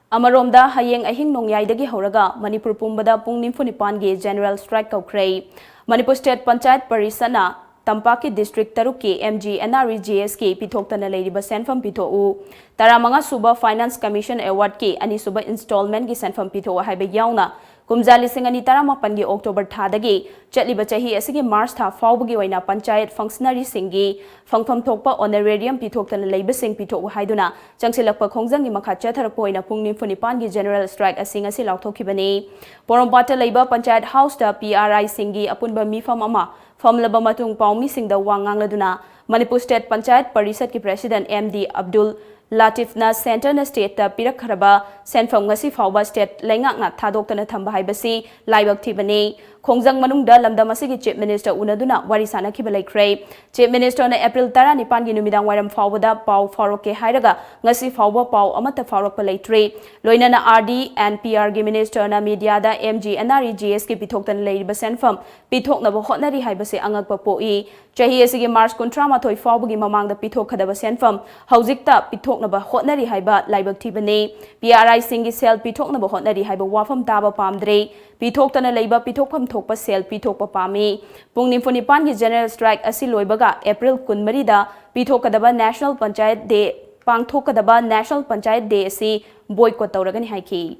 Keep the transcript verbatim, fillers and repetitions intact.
ꯑꯃꯔꯣꯝꯗ, ꯍꯌꯦꯡ ꯑꯍꯤꯡ ꯅꯣꯡꯌꯥꯏꯗꯒꯤ ꯍꯧꯔꯒ ꯃꯅꯤꯄꯨꯔ ꯄꯨꯝꯕꯗ ꯄꯨꯡ ꯅꯤꯐꯨ ꯅꯤꯄꯥꯟꯒꯤ General Strike ꯀꯧꯈ꯭ꯔꯦ꯫ Manipur State Panchayat Parishadꯅ ꯇꯝꯄꯥꯛꯀꯤ district ꯇꯔꯨꯛꯀꯤ M G N R E G Sꯀꯤ ꯄꯤꯊꯣꯛꯇꯅ ꯂꯩꯔꯤꯕ ꯁꯦꯟꯐꯝ ꯄꯤꯊꯣꯛꯎ, ꯇꯔꯥꯃꯉꯥ ꯁꯨꯕ Finance Commission Awardꯀꯤ ꯑꯅꯤꯁꯨꯕ installmentꯀꯤ ꯁꯦꯟꯐꯝ ꯄꯤꯊꯣꯛꯎ ꯍꯥꯏꯕ ꯌꯥꯎꯅ ꯀꯨꯝꯖꯥ ꯂꯤꯁꯤꯡ ꯑꯅꯤ ꯇꯔꯥꯃꯥꯄꯟꯒꯤ October ꯊꯥꯗꯒꯤ ꯆꯠꯂꯤꯕ ꯆꯍꯤ ꯑꯁꯤꯒꯤ March ꯊꯥ ꯐꯥꯎꯕꯒꯤ ꯑꯣꯏꯅ ꯄꯟꯆꯥꯌꯠ functionaryꯁꯤꯡꯒꯤ ꯐꯪꯐꯝ ꯊꯣꯛꯄ honorarium ꯄꯤꯊꯣꯛꯇꯅ ꯂꯩꯕꯁꯤꯡ ꯄꯤꯊꯣꯛꯎ ꯍꯥꯏꯗꯨꯅ ꯆꯪꯁꯤꯜꯂꯛꯄ ꯈꯣꯡꯖꯪꯒꯤ ꯃꯈꯥ ꯆꯠꯊꯔꯛꯄ ꯑꯣꯏꯅ ꯄꯨꯡ ꯅꯤꯐꯨ ꯅꯤꯄꯥꯟꯒꯤ General Strike ꯑꯁꯤ ꯉꯁꯤ ꯂꯥꯎꯊꯣꯛꯈꯤꯕꯅꯤ꯫ ꯄꯣꯔꯣꯝꯄꯥꯠꯇ ꯂꯩꯕ ꯄꯟꯆꯥꯌꯠ house ꯇ P R I ꯁꯤꯡꯒꯤ ꯑꯄꯨꯟꯕ ꯃꯤꯐꯝ ꯑꯃ ꯐꯝꯂꯕ ꯃꯇꯨꯡ ꯄꯥꯎꯃꯤꯁꯤꯡꯗ ꯋꯥ ꯉꯥꯡꯂꯗꯨꯅ Manipur State Panchayat Parishadꯀꯤ President M D Abdul Latifꯅ centreꯅ stateꯇ ꯄꯤꯔꯛꯈ꯭ꯔꯕ ꯁꯦꯟꯐꯝ ꯉꯁꯤ ꯐꯥꯎꯕ state ꯂꯩꯉꯥꯛꯅ ꯊꯥꯗꯣꯛꯇꯅ ꯊꯝꯕ ꯍꯥꯏꯕꯁꯤ ꯂꯥꯏꯕꯛ ꯊꯤꯕꯅꯤ꯫ ꯈꯣꯡꯖꯪ ꯃꯅꯨꯡꯗ ꯂꯝꯗꯝ ꯑꯁꯤꯒꯤ Chief Minister ꯎꯅꯗꯨꯅ ꯋꯥꯔꯤ ꯁꯥꯅꯈꯤꯕ ꯂꯩꯈ꯭ꯔꯦ꯫ Chief Ministerꯅ April ꯇꯔꯥꯅꯤꯄꯥꯟꯒꯤ ꯅꯨꯃꯤꯗꯥꯡ ꯋꯥꯏꯔꯝ ꯐꯥꯎꯕꯗ ꯄꯥꯎ ꯐꯥꯎꯔꯛꯀꯦ ꯍꯥꯏꯔꯒ ꯉꯁꯤ ꯐꯥꯎꯕ ꯄꯥꯎ ꯑꯃꯠꯇ ꯐꯥꯎꯔꯛꯄ ꯂꯩꯇ꯭ꯔꯤ꯫ ꯂꯣꯏꯅꯅ R D and P R ꯒꯤ Ministerꯅ mediaꯗ M G N R E G Sꯀꯤ ꯄꯤꯊꯣꯛꯇꯅ ꯂꯩꯔꯤꯕ ꯁꯦꯟꯐꯝ ꯄꯤꯊꯣꯛꯅꯕ ꯍꯣꯠꯅꯔꯤ ꯍꯥꯏꯕꯁꯤ ꯑꯉꯛꯄ ꯄꯣꯛꯏ꯫ ꯆꯍꯤ ꯑꯁꯤꯒꯤ March ꯀꯨꯟꯊ꯭ꯔꯥ ꯃꯥꯊꯣꯏ ꯐꯥꯎꯕꯒꯤ ꯃꯃꯥꯡꯗ ꯄꯤꯊꯣꯛꯀꯗꯕ ꯁꯦꯟꯐꯝ ꯍꯧꯖꯤꯛꯇ ꯄꯤꯊꯣꯛꯅꯕ ꯍꯣꯠꯅꯔꯤ ꯍꯥꯏꯕ ꯂꯥꯏꯕꯛ ꯊꯤꯕꯅꯤ꯫ P R I ꯁꯤꯡꯒꯤ ꯁꯦꯜ ꯄꯤꯊꯣꯛꯅꯕ ꯍꯣꯠꯅꯔꯤ ꯍꯥꯏꯕ ꯋꯥꯐꯝ ꯇꯥꯕ ꯄꯥꯝꯗ꯭ꯔꯦ꯫ ꯄꯤꯊꯣꯛꯇꯅ ꯂꯩꯕ ꯄꯤꯊꯣꯛꯐꯝ ꯊꯣꯛꯄ ꯁꯦꯜ ꯄꯤꯊꯣꯛꯄ ꯄꯥꯝꯃꯤ꯫ ꯄꯨꯡ ꯅꯤꯐꯨ ꯅꯤꯄꯥꯟꯒꯤ General Strike ꯑꯁꯤ ꯂꯣꯏꯕꯒ April ꯀꯨꯟꯃꯔꯤꯗ ꯄꯤꯊꯣꯛꯀꯗꯕ National Panchayat Day, ꯄꯥꯡꯊꯣꯛꯀꯗꯕ National Panchayat Day ꯑꯁꯤ boycott ꯇꯧꯔꯒꯅꯤ ꯍꯥꯏꯈꯤ꯫